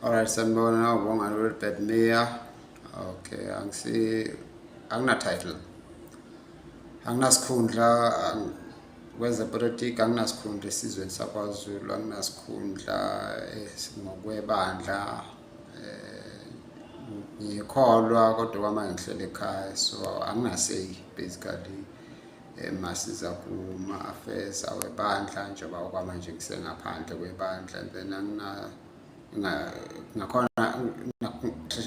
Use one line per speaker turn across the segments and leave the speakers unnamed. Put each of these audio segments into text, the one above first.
Alright, sanibona, ubonga Wilbert Miya. Okay, angina title. Anginasikhundla kwezepolitiki, anginasikhundla esizweni sakwaZulu, anginasikhundla ngokwebandla. Ngikholwa kodwa kwamanje ngihleli ekhaya, so angina-say basically masiza kuma-affairs awebandla, njengoba okwamanje ngisengaphandle kwebandla. And then angina ngakhona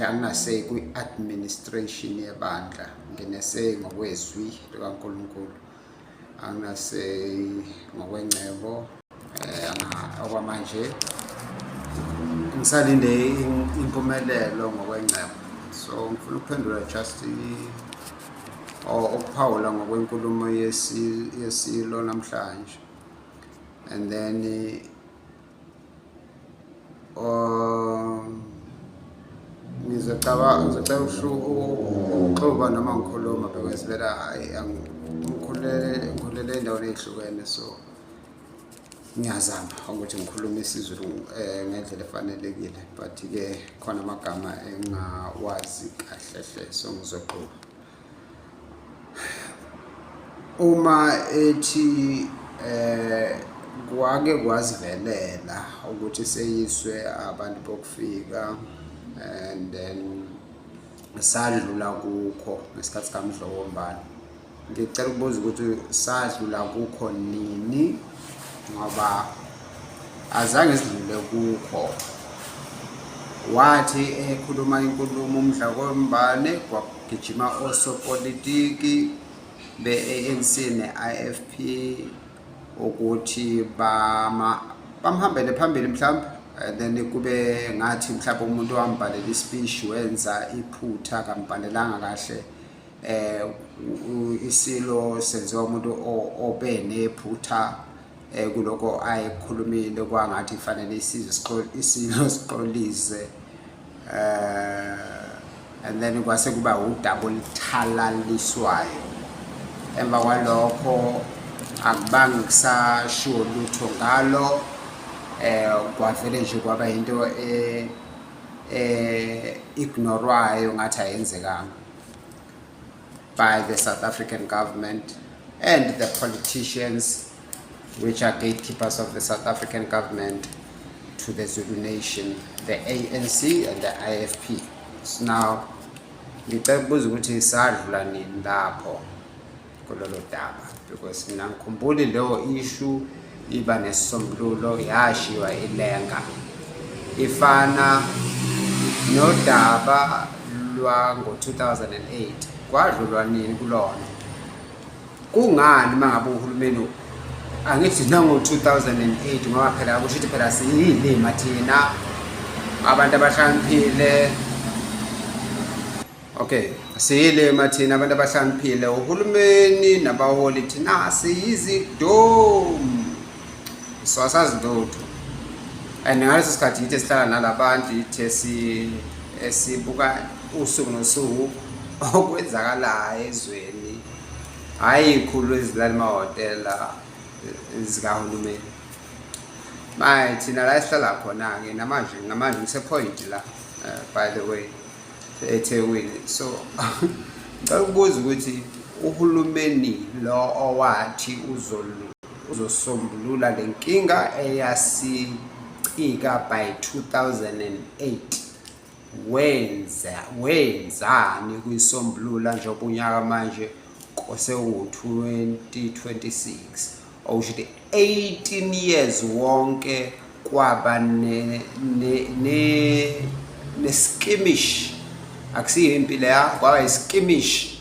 angina-say kwi-administration yebandla, ngine-say ngokwezwi likaNkulunkulu. Angina-say ngokwengcebo, okwamanje ngisalinde impumelelo ngokwengcebo. So ngifuna ukuphendula just or ukuphawula ngokwenkulumo yesilo namhlanje, and then ngizocela ukuxuba noma ngikhuluma, because vele hhayi, ngikhulele ey'ndaweni ey'hlukene, so ngiyazama ukuthi ngikhulume isiZulu ngendlela efanelekile, but-ke khona amagama engingawazi kahle hle, so ngizoxuba. Uma ethi kwake kwazivelela ukuthi seyiswe abantu bokufika and then sadlula kukho ngesikhathi sikaMdlokombane, ngicela ukubuza ukuthi sadlula kukho nini, ngoba azange sidlule kukho. Wathi ekhuluma inkulumo uMdlakombane, kwagijima osopolitiki be-ANC ne-IFP ukuthi bamhambele phambili mhlawumbe, and then kube ngathi mhlawumbe umuntu owambhalela ispeech wenza iphutha, kambhalelanga kahle. Isilo senziwa umuntu obe nephutha kuloko ayekhulumile, kwangathi fanele isizwe isilo sixolise, and then kwase kuba udaba oluthalaliswayo. Emva kwalokho akubange kusashiwo lutho ngalo, kwavele nje kwaba into ignorwayo ngathi ayenzekanga by the South African government and the politicians which are gatekeepers of the South African government to the Zulu nation, the ANC and the IFP. So now ngicela ukubuza ukuthi sadlula nini lapho kulolo daba, because mina ngikhumbuli leyo issue iba nesisombululo, yashiywa ilenga. Ifana nodaba lwango-2008, kwadlulwa nini kulona? Kungani mangabe uhulumeni, angithi nango-2008, ngoba phela kusho ukuthi phela siyilima thina abantu abahlakaniphile. Okay, siyilima thina abantu abahlakaniphile, uhulumeni nabaholi thina siyizidomu, so asazi lutho. And ngaleso sikhathi yithi esihlala nalabantu, yithi esibuka usuku nosuku okwenzakalayo ezweni, hhayi iy'khulu ezilala emahhotela zikahulumeni. Manje thina la esihlala khona-ke namanje, namanje ngise-Point la, by the way, eThekwini. So ngicela ukubuza ukuthi uhulumeni lo owathi uzosombulula le nkinga eyasicika by 2008, wenzani kuyisombulula, njengoba unyaka manje sewu-2026, okusho ukuthi 18 years wonke kwaba ne skirmish? Akusiyo impi leya, kwaba i-skirmish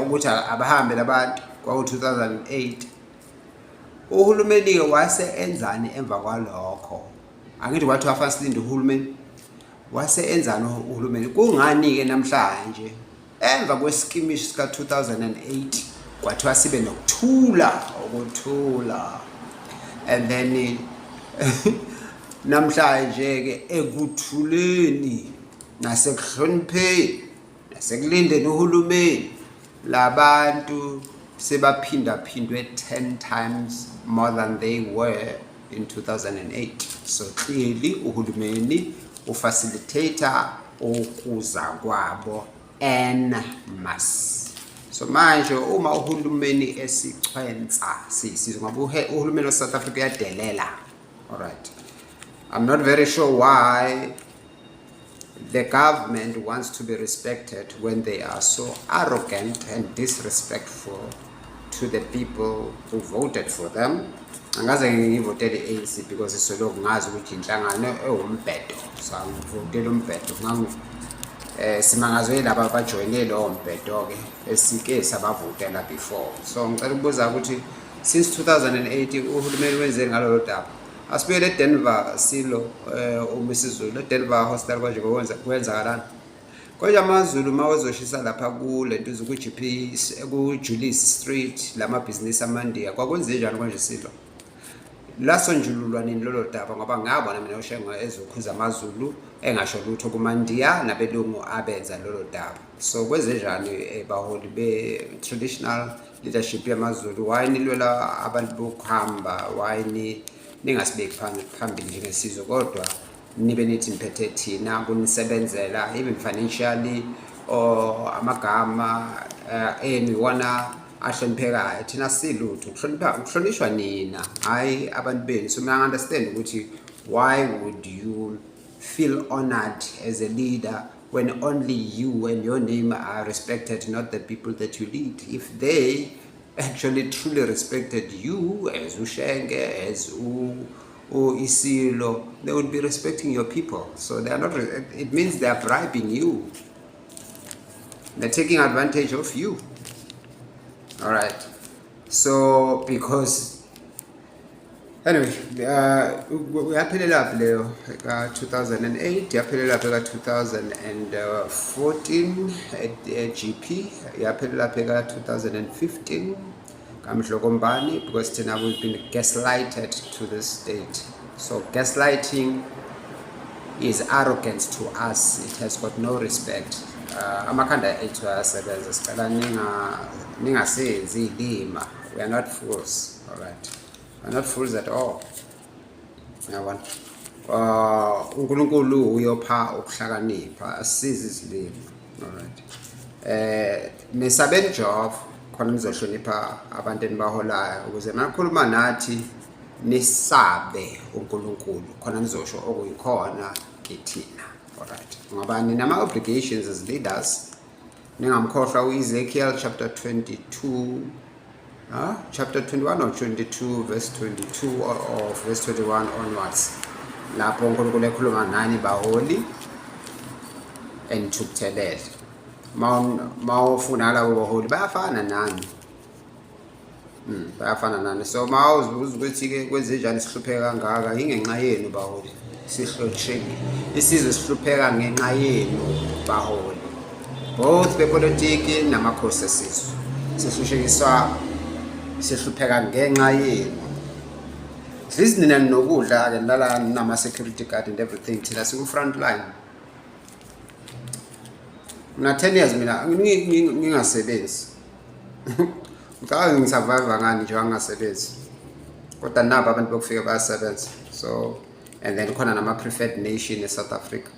ukuthi abahambe labantu kwaku 2008. Uhulumeni-ke wase enzani emva kwalokho? Angithi kwathiwa fanele silinde uhulumeni? Wase enzani uhulumeni? Kungani-ke namhlanje emva kwe-skirmish sika-2008 kwathiwa sibe nokuthula, ukuthula, and then namhlanje-ke ekuthuleni nasekuhlonipheni nasekulindeni uhulumeni, labantu sebaphindaphindwe 10 times more than they were in 2008? So clearly uhulumeni Ufacilitate-a ukuza kwabo en masse. So manje uma uhulumeni esichwensa sisizwe, ngoba uhulumeni we-South Africa uyadelela, alright, I'm not very sure why the government wants to be respected when they are so arrogant and disrespectful to the people who voted for them. Angaze ngivotele i-ANC because solokhu ngazi ukuthi inhlangano ewumbhedo, so angivotele umbhedo. Simangazwe laba abajoyine lowo mbhedo-ke esike sabavotela before. So ngicela ukubuza ukuthi since 2008 uhulumeni wenzeni ngalolo daba? Asibuyele eDenver, silo uMisizulu eDenver Hostel. Konje kwenzakalani konje? AmaZulu uma wezoshisa lapha kule nto ku-GP, ku-Julius Street, lamabhizinisi amandiya, kwakwenze njani konje, silo? Lasonjululwa nini lolo daba? Ngoba ngabona mina uShenge ezokhuza amaZulu, engasho lutho kumandiya nabelungu abenza lolo daba. So kwenzenjani, baholi be-traditional leadership yamaZulu? Why nilwela abantu bokuhamba? Why ningasibeki phambili njengesizwe, kodwa nibe nithi niphethe thina, kunisebenzela even financially, or amagama enu iwona ahloniphekayo? Thina silutho, kuhlonipha kuhlonishwa nina, hhayi abantu benu. So mina understand ukuthi why would you feel honored as a leader when only you and your name are respected, not the people that you lead? If they actually truly respected you as uShenge, as u Isilo, they would be respecting your people. So they are not, it means they are bribing you. They're taking advantage of you. All right. So, because anyway, yaphelela phi leyo ka-2008? Yaphelela phi ka-2014 e-GP? Yaphelela phi ka-2015 kaMdlokombane? Because thina we've been gaslighted to this state. So gaslighting is arrogance to us. It has got no respect. Amakhanda ethu ayasebenza. Sicela ningasenzi ilima. We are not fools, all right? We are not fools at all, yabona. UNkulunkulu uyopha ukuhlakanipha, asisize izilimi, all right? Nesabeni Jehova khona nizohlonipha abantu enibaholayo, ukuze makhuluma nathi nisabe uNkulunkulu, khona nizosho okuyikhona kithina, alright? Ngoba ninama obligations as leaders. Ningamkhohlwa uEzekiel chapter 22, huh? Chapter 21 or 22, verse 22 or verse 21 onwards, lapho uNkulunkulu ekhuluma nani baholi enithukuthelele. Mawufuna labo baholi bayafana nani. Bayafana nani. So mawuzibuza ukuthi-ke kwenzenjani sihlupheka kangaka, ingenxa yenu baholi. Sihlupheka isizwe, sihlupheka ngenxa yenu baholi, both bepolitiki namakhosi esizwe. Sihlushekiswa, sihlupheka ngenxa yenu. At least nina ninokudla-ke, nilala nama-security guard and everything. Thina siku-front line. Mina 10 years mina ngingasebenzi. Ngicabanga ngisurvive ngani nje angingasebenzi, kodwa nabo abantu bokufika bayasebenza. So and then khona nama-preferred nation e-South Africa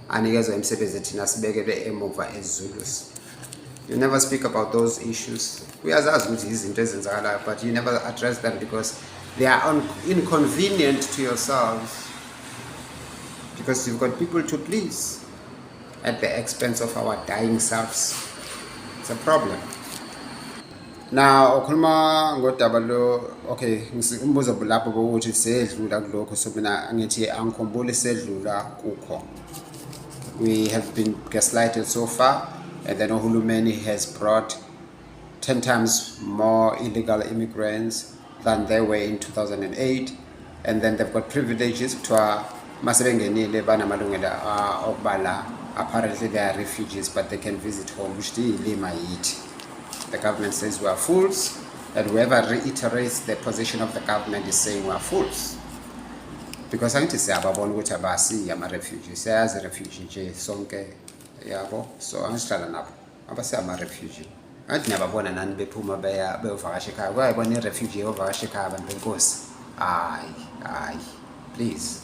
anikezwa imisebenzi, thina sibekelwe emuva eZulus. You never speak about those issues. Uyazazi ukuthi izinto ezenzakalayo, but you never address them because they are inconvenient to yourselves, because you've got people to please at the expense of our dying selves. It's a problem. Now ukhuluma ngodaba lo, okay, umbuzo lapho bokuthi sedlula kulokho. So mina ngithi angikhumbuli sedlula kukho. We have been gaslighted so far, and then uhulumeni has brought 10 times more illegal immigrants than there were in 2008, and then they've got privileges. Kuthiwa masebengenile banamalungelo okuba la. Apparently they are refugees, but they can visit home, which iyilima yithi. The government says we are fools, that whoever reiterates the position of the government is saying we are fools, because angithi siyababona ukuthi abasiyi ama-refugee. Siyayazi refugee nje sonke, yabo. So angisihlala nabo abasiyi ama-refugee. Angithi niyababona nani bephuma beya beyovakasha ekhaya? Kuyayibona i-refugee eyovakasha ekhaya, abantu benkosi? Hayi, hayi, please.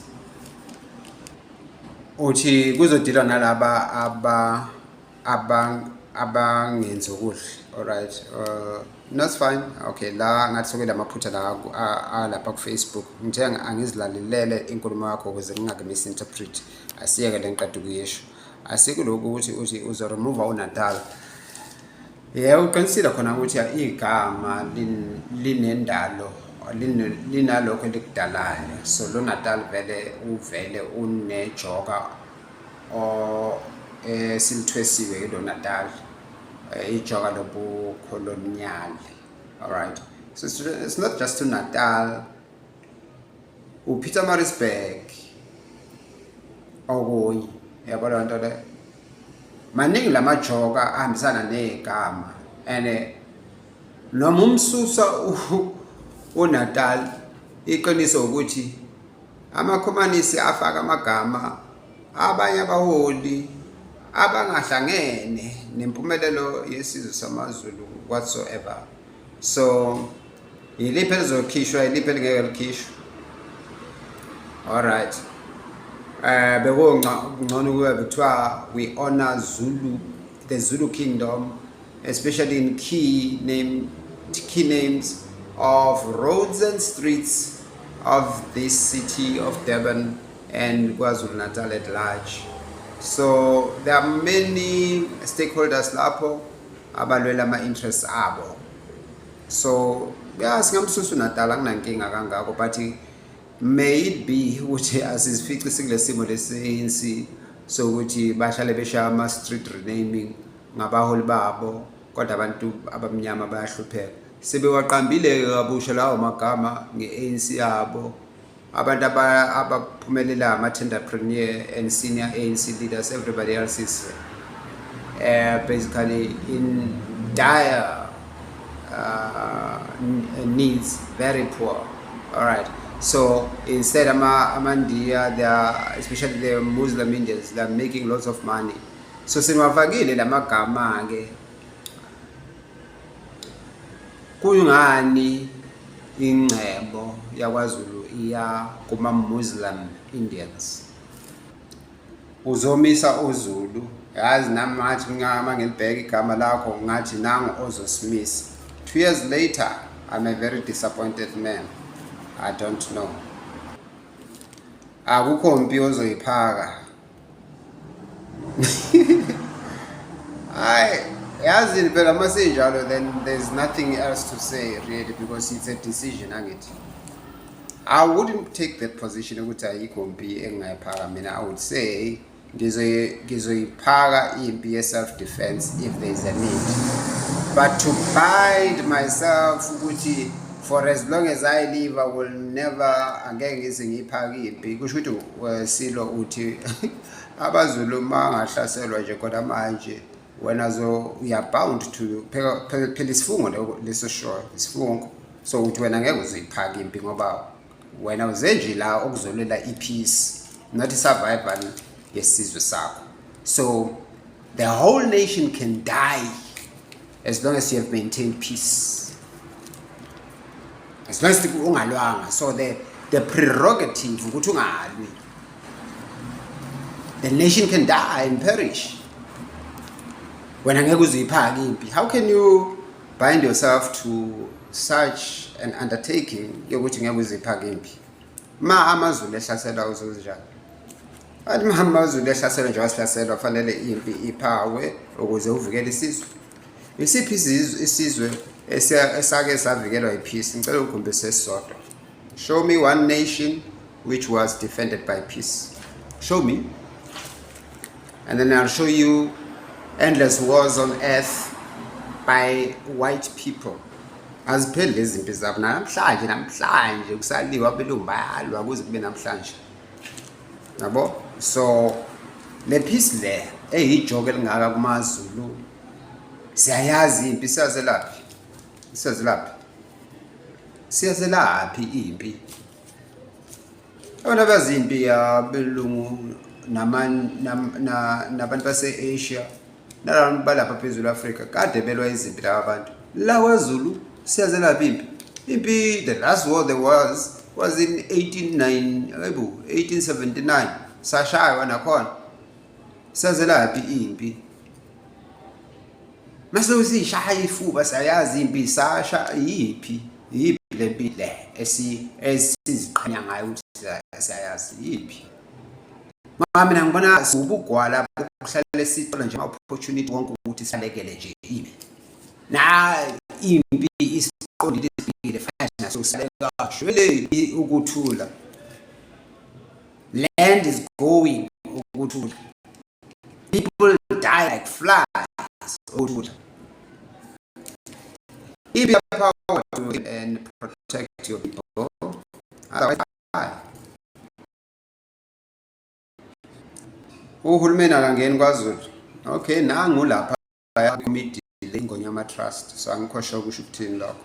Uthi kuzodilwa nalaba abangenzi okuhle. Alright, that's fine. Okay, la ngathi soke lamaphutha la alapha ku-Facebook. Ngithe angizilalelele inkulumo yakho ukuze ngingake-misinterpret. Asiyeke le ngiqeda ukuyisho. Asikulokhu ukuthi uthi uzo-remove uNatal. Yebo, uqinisile khona ukuthi igama linendalo, linalokho elikudalayo. So lo Natal vele uvele unejoka o esilithwesiwe ilo Natal, ijoka lobukholonial. Alright, so it's not just uNatal, uPietermaritzburg, okunye, yabo leyo nto le. Maningi lamajoka ahambisana negama, and noma umsusa uNatal, iqiniso ukuthi amakhomanisi afaka amagama abanye abaholi abangahlangene nempumelelo yesizwe samaZulu whatsoever. So yiliphi elizokhishwa, yiliphi elingeke likhishwe? Alright, bekungcono kube kuthiwa we honor Zulu, the Zulu Kingdom, especially in key names of roads and streets of this city of Durban and KwaZulu-Natal at large. So there are many stakeholders lapho abalwela ama-interests abo. So ya, singamsusa uNatal, anginankinga kangako, but may it be ukuthi asizifici sikule simo lesi-ANC sokuthi bahlale beshaya ama-street renaming ngabaholi babo, kodwa abantu abamnyama bayahlupheka. Sebewaqambile-ke kabusha lawo magama nge-ANC yabo. Abantu abaphumelela ama-tenderpreneur and senior ANC leaders. Everybody else is basically in dire needs, very poor. All right, so instead amaNdiya, they are, especially the Muslim Indians, they are making lots of money. So siniwafakile lamagama ke, kungani ingcebo yakwaZulu iya kuma-Muslim Indians? Uzomisa uZulu, yazi nami ngathi uma ngilibheka igama lakho, ngathi nangu ozosimisa. 2 years later, I'm a very disappointed man. I don't know. Akukho mpi ozoyiphaka. Hayi, yazini phela, masinjalo, then there's nothing else to say really, because it's a decision, angithi? I wouldn't take that position ukuthi ayikho mpi engingayiphaka mina. I would say ngizoyiphaka impi ye-self defense if there is a need, but to bind myself ukuthi for as long as I live I will never, angeke ngize ngiyiphake impi, kusho ukuthi silo uthi abaZulu mangahlaselwa nje khona manje, wena zo you are bound to phela isifungo leso sho isifungo. So uthi wena ngeke uzoyiphaka impi ngoba wena uze nje la okuzolwela i-peace, not i-survival yesizwe sakho. So the whole nation can die as long as you have maintained peace, as long as ungalwanga. So the prerogative ukuthi ungalwi, the nation can die and perish, wena ngeke uzuyiphaka impi. How can you bind yourself to such an undertaking yokuthi ngeke uziphake impi? Ma amaZulu ehlasela, uzozinjani? Athi ma amaZulu ehlaselwa nje, wasihlaselwa, fanele impi iphawe ukuze uvikele isizwe. Isiphi isizwe esake savikelwa yi-peace? Ngicela ukukhombisa esisodwa. Show me one nation which was defended by peace. Show me, and then I'll show you endless wars on earth by white people. Azipheli lezi zimpi zabo namhlanje. Namhlanje kusaliwa, abelungu bayalwa kuze kube namhlanje, yabo. So le peace le eyijoke elingaka kumaZulu, siyayazi impi siyazelaphi, siyazelaphi, siyazelaphi impi. Abantu abazi impi yabelungu nabantu base-Asia nalabantu balapha phezulu Afrika kade belwa izimpi laba bantu. La kwaZulu siyazelaphi impi? Impi, the last war there was in 189, hayibo, 1879. Sashaywa nakhona. Sazelaphi impi? Mase usishaya ifuba sayazi impi sasha yiphi? Yiphi le mpi le esiziqhenya ngayo ukuthi siyayazi yiphi? Ngoba mina ngibona siwubugwala bokuhlale sithola nje ama-opportunity wonke ukuthi sibalekele nje impi. Na impi isiqondile ifikile fanele naso sibaleka shwele ukuthula. Land is going ukuthula. People die like flies ukuthula. If you have power to and protect your people, otherwise die. Uhulumeni akangeni kwaZulu. Okay, nangu lapha komidi leNgonyama Trust. So angikho sure kusho ukuthini lokho.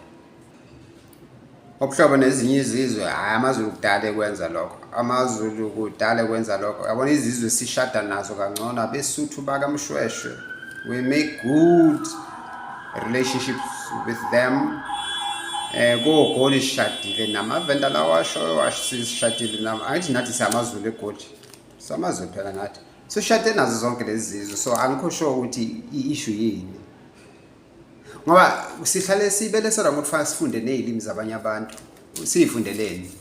Obuhlobo nezinye izizwe, hhayi amaZulu kudala ekwenza lokho. AmaZulu kudala ekwenza lokho. Yabona izizwe sishada nazo kangcono abeSuthu bakaMshweshwe. We make good relationships with them. Eh koGoli sishadile namaVenda lawa ashoyo sishadile nama angithi nathi siyamaZulu eGoli. SamaZulu phela nathi. Sishade nazo zonke lezi zizwe so angikho sure ukuthi i-issue yini. Ngoba sihlale sibelesela ngokuthi fanele sifunde nezilimi zabanye abantu. Siyifundeleni?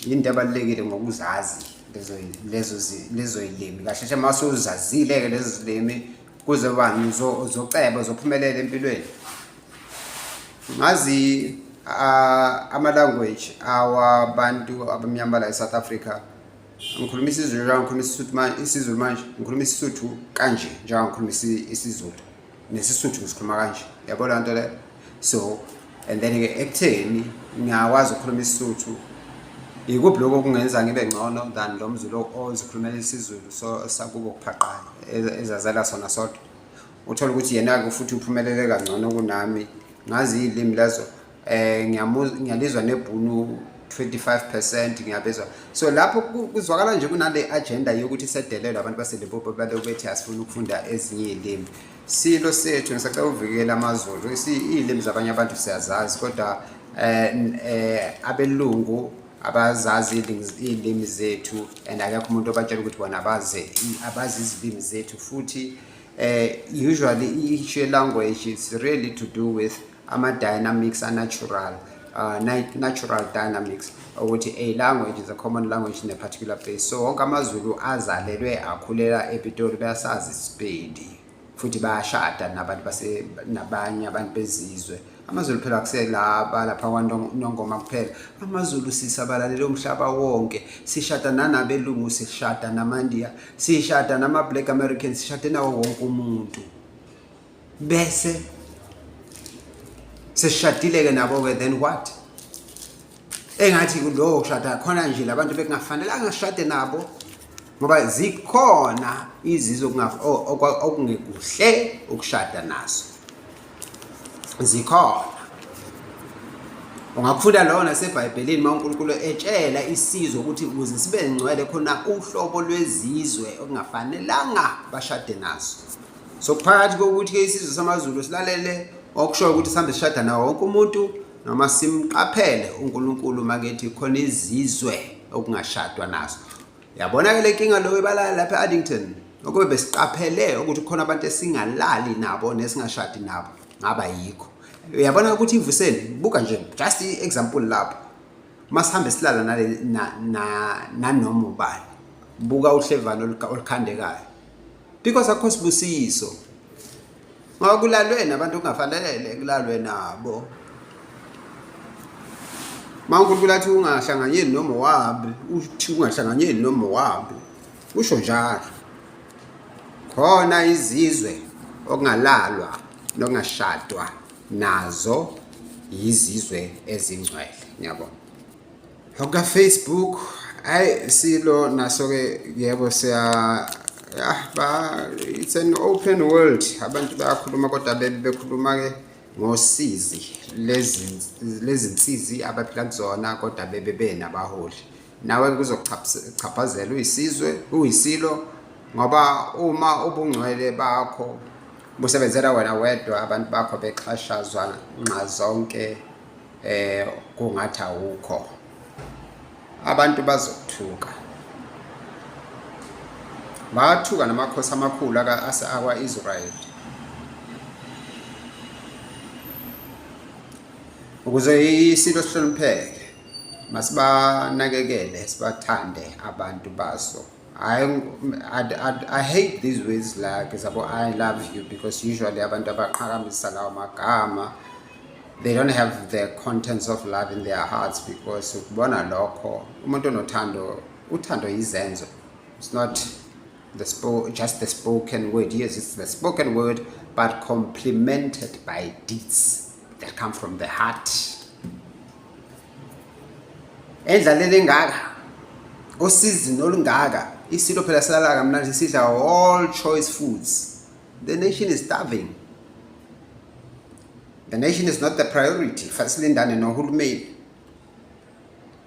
Yinto ebalulekile ngokuzazi lezo lezo lezo zilimi. Kahle hle uma usuzazile ke lezo zilimi kuze bani uzoceba uzophumelela empilweni. Ngazi ama language awabantu abamnyama la eSouth Africa. Ngikhuluma isiZulu la ngikhuluma isiSuthu manje isiZulu manje ngikhuluma isiSuthu kanje njengoba ngikhuluma isiZulu. NesiSuthu ngisikhuluma kanje. Yabo la nto le. So and then ke ekutheni ngiyakwazi ukukhuluma isiSuthu. Yikuphi lokho okungenza ngibe ngcono than lo mZulu ozikhulumela isiZulu so sakubo kuphaqana ezazela sona sodwa. Uthola ukuthi yena-ke futhi uphumelele kangcono kunami. Ngazi iy'limi lezo eh ngiyalizwa nebhunu 25% ngiyabezwa. So lapho kuzwakala nje kunale agenda yokuthi sedelelwe abantu baseLimpopo balokhu bethi asifuni ukufunda ezinye iy'limi. Silo sethu ngisacela ukuvikela amaZulu. Iy'limi zabanye abantu siyazazi kodwa eh abelungu abazazi iy'limi zethu and akekho umuntu obatshela ukuthi bona abaze abazi izilimi zethu futhi usually i-issue language is really to do with ama-dynamics a-natural natural dynamics ukuthi a language is a common language in a particular place. So wonke amaZulu azalelwe akhulela ePitoli bayasazi isipedi futhi bayashada nabantu base nabanye abantu bezizwe. AmaZulu phela akuselaba lapha kwaNongoma kuphela. AmaZulu sisabalalele umhlaba wonke. Sishada nanabelungu, sishada namaNdiya, sishada nama-Black Americans, sishade nawo wonke umuntu. Bese sesishadile-ke nabo-ke then what? Engathi kulowo kushada khona nje labantu bekungafanelanga sishade nabo ngoba zikhona izizwe okungekuhle ukushada nazo. Zikhona. Ungakufunda lona seBhayibhelini uma uNkulunkulu etshela isizwe ukuthi ukuze sibe ngcwele khona uhlobo lwezizwe okungafanelanga bashade nazo. So phakathi kokuthi ke isizwe samaZulu silalele okushoyo ukuthi sihambe sishada nawo wonke umuntu noma simqaphele uNkulunkulu makethi khona izizwe okungashadwa nazo. Yabona ke le nkinga lo ebalala lapha e-Addington ukube besiqaphele ukuthi khona abantu esingalali nabo nesingashadi nabo ngaba yikho. Uyabona ukuthi ivuseni buka nje just i-example lapho masihambe silala nale nanoma ubani buka uhlevane olukhandekayo because akho sibusiso ngoba kulalwe nabantu okungafanele kulalwe nabo. Uma uNkulunkulu athi ungahlanganyeli noMowabi, uthi ungahlanganyeli noMowabi, usho njalo. Khona izizwe okungalalwa nokungashadwa nazo yizizwe ezingcwele. Ngiyabonga. Okuka-Facebook, hhayi silo naso-ke yebo siya ah, ba it's an open world abantu bayakhuluma kodwa bebe bekhuluma-ke ngosizi lezinsizi abaphila kuzona kodwa bebe benabaholi. Nawe kuzokuchaphazela uyisizwe uyisilo ngoba uma ubungcwele bakho busebenzela wena wedwa abantu bakho bexhashazwa nxazonke eh kungathi awukho abantu bazokuthuka. Bathuka namakhosi amakhulu akwa-Israyeli. Ukuze isilo sihlonipheke, masibanakekele, sibathande abantu baso. I hate these words like zabo I love you, because usually abantu abaqhakambisa lawo magama, they don't have the contents of love in their hearts, because ukubona lokho umuntu onothando, uthando yizenzo. It's not just the spoken word. Yes, it's the spoken word, but complemented by deeds that come from the heart. Endlaleni engaka, osizini olungaka, isilo phela silala kamnandi, sidla all choice foods. The nation is starving. The nation is not the priority. Fasilindane nohulumeni,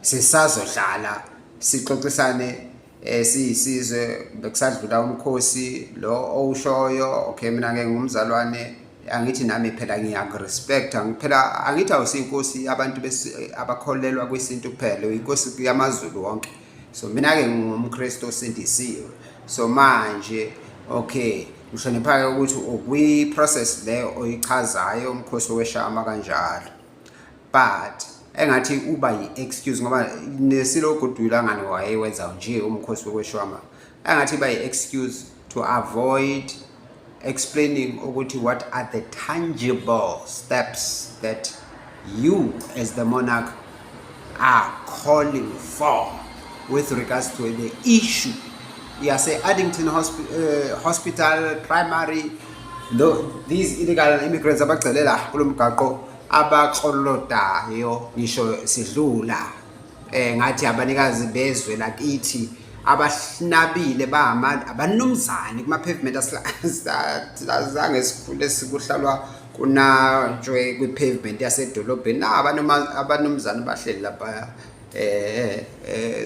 sisazohlala sixoxisane siyisizwe. Bekusadlula umkhosi lo owushoyo. Okay, mina ke ngumzalwane, angithi nami phela ngiyakurespecta phela, angithi awusiyinkosi abantu abakholelwa kwisintu kuphela, uyinkosi yamaZulu wonke. So mina-ke ngingumKristu osindisiwe. So manje, okay, ngihlonipha-ke ukuthi ukwi-process le oyichazayo, umkhosi weshama kanjalo, but engathi uba yi-excuse ngoba nesilo Goodwill angani wayewenza nje umkhosi wokweshwama, engathi iba yi-excuse to avoid explaining ukuthi what are the tangible steps that you as the monarch are calling for with regards to the issue yase-Addington Hospital Primary, these illegal immigrants abagcelela kulo mgaqo, abaklolodayo ngisho sidlula, ngathi abanikazi bezwe lakithi, abahlinabile bahama abanumzane kuma pavement. Azange sikhule sikuhlalwa kunatshwe kwi-pavement yasedolobheni na abanumzane bahleli lapha.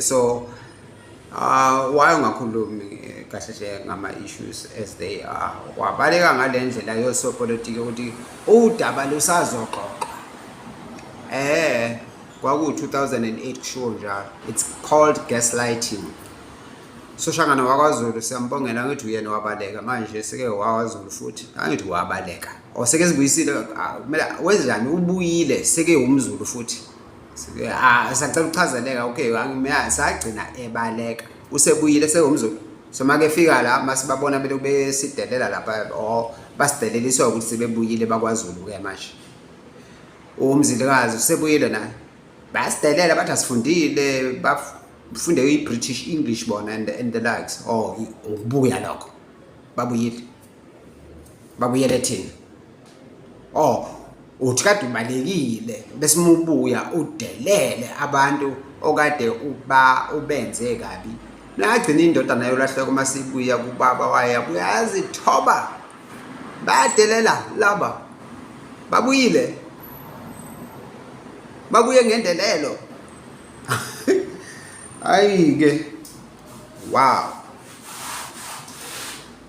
So why ungakhulumi kahle hle ngama issues as they are? Wabaleka ngale ndlela yosopolitiki ukuthi udaba lusazoxoxwa. Kwaku 2008 kushiwo njalo. It's called gaslighting. Soshangana wakwaZulu siyambongela, ngithi uyena wabaleka, manje seke wakwaZulu futhi, angithi wabaleka or seke sibuyisile? Kumele wenzani? Ubuyile, seke umZulu futhi. Sacela ukuchazeleka. Okay, mina sagcina ebaleka, usebuyile, sewumZulu. So make fika la, masibabona belokhu besidelela lapha or basideleliswa ukuthi sebebuyile bakwaZulu ke manje. UMzilikazi usebuyile naye, bayasidelela, bathi asifundile, bafunde i-British English bona and the likes. Oh, ukubuya lokho, babuyile, babuyele thina. Oh, uthi kade ubalekile, bese uma ubuya udelele abantu okade uba ubenze kabi. Nagcina indodana yolahleko uma sibuya kubaba wayo, yabuya yazithoba. Bayadelela laba, babuyile, babuye ngendelelo. Hayi-ke, wow,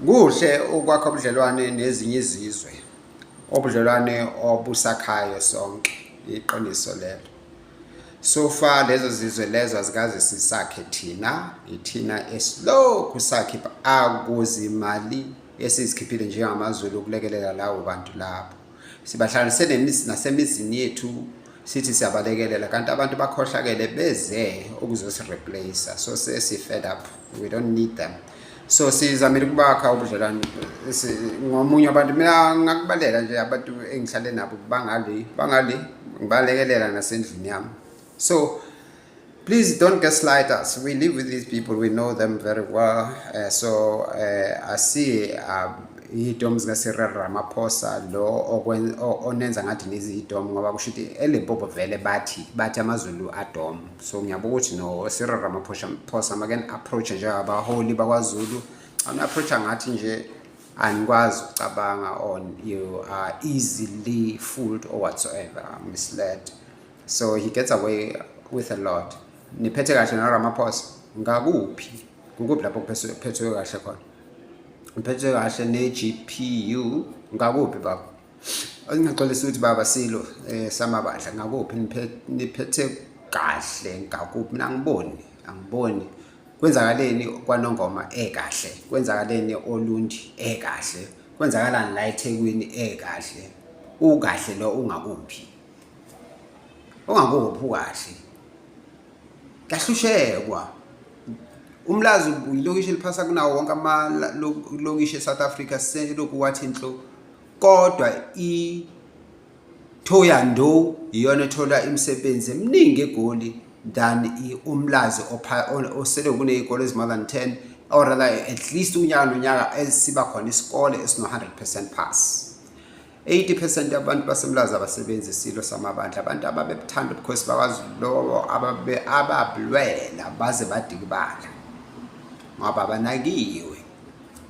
kuhle ukwakha ubudlelwane nezinye izizwe, ubudlelwane obusakhayo sonke, iqiniso lelo. So far lezo zizwe lezo azikaze sisakhe thina, ithina esilokhu sakhipha akuzimali esizikhiphile njengamaZulu ukulekelela lawo bantu labo. Sibahlanganise nasemizini yethu, sithi siyabalekelela, kanti abantu bakhohlakele beze ukuzosi-replace. So sesi-fed up, we don't need them. So sizamile ukubakha ubudlelwane ngomunye wabantu. Mina ngakubalela nje abantu engihlale nabo bangale bangale, ngibalekelela nasendlini yami. So please don't gaslight us. We live with these people, we know them very well. So asiye idomu zika-Cyril Ramaphosa lo onenza ngathi niziyidomu, ngoba kusho ukuthi eLimpopo vele bathi amaZulu adomu. So ngiyabuka ukuthi no Cyril Ramaphosa make approach njengabaholi bakwaZulu, awuni-approach ngathi nje anikwazi ukucabanga on, you are easily fooled or whatsoever, misled. So he gets away with a lot. Niphethe kahle noRamaphosa ngakuphi? Kukuphi lapho kuphethwe kahle khona? Niphethe kahle ne-GPU ngakuphi, baba? Ngingaxolisa ukuthi baba Silo samabandla, ngakuphi niphethe kahle ngakuphi? Mina angiboni, angiboni. Kwenzakaleni kwaNongoma ekahle? Kwenzakaleni oLundi ekahle? Kwenzakalani la eThekwini ekahle? Ukahle lo ungakuphi? Ungakuphi ukahle? Kuyahlushekwa. Umlazi ilokishi eliphasa kunawo wonke amalokishi eSouth Africa selokhu wathi nhlo kodwa i Thohoyandou iyona ethola imisebenzi eminingi eGoli than uMlazi osele kuney'kole ezi more than 10 or rather at least unyaka nonyaka esiba khona isikole esino-100% pass. 80% yabantu baseMlazi abasebenzi isilo samabandla, abantu ababebuthanda ubukhosi bakwaZulu lobo ababulwela baze badikibala ngoba abanakiwe.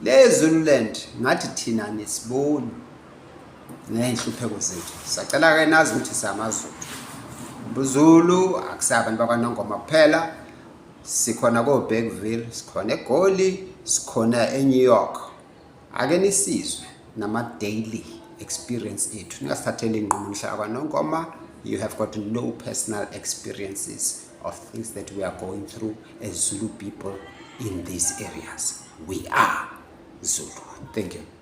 Le Zululand ngathi thina nisiboni ney'nhlupheko zethu. Sacela-ke nazi ukuthi siyamaZulu. UbuZulu akusabantu bakwaNongoma kuphela, sikhona ko-Bergville, sikhona eGoli, sikhona eNew York. Ake nisizwe nama-daily experience ethu, ningasithatheli iy'nqumo nihlala kwaNongoma. You have got no personal experiences of things that we are going through as Zulu people in these areas. We are Zulu. Thank you.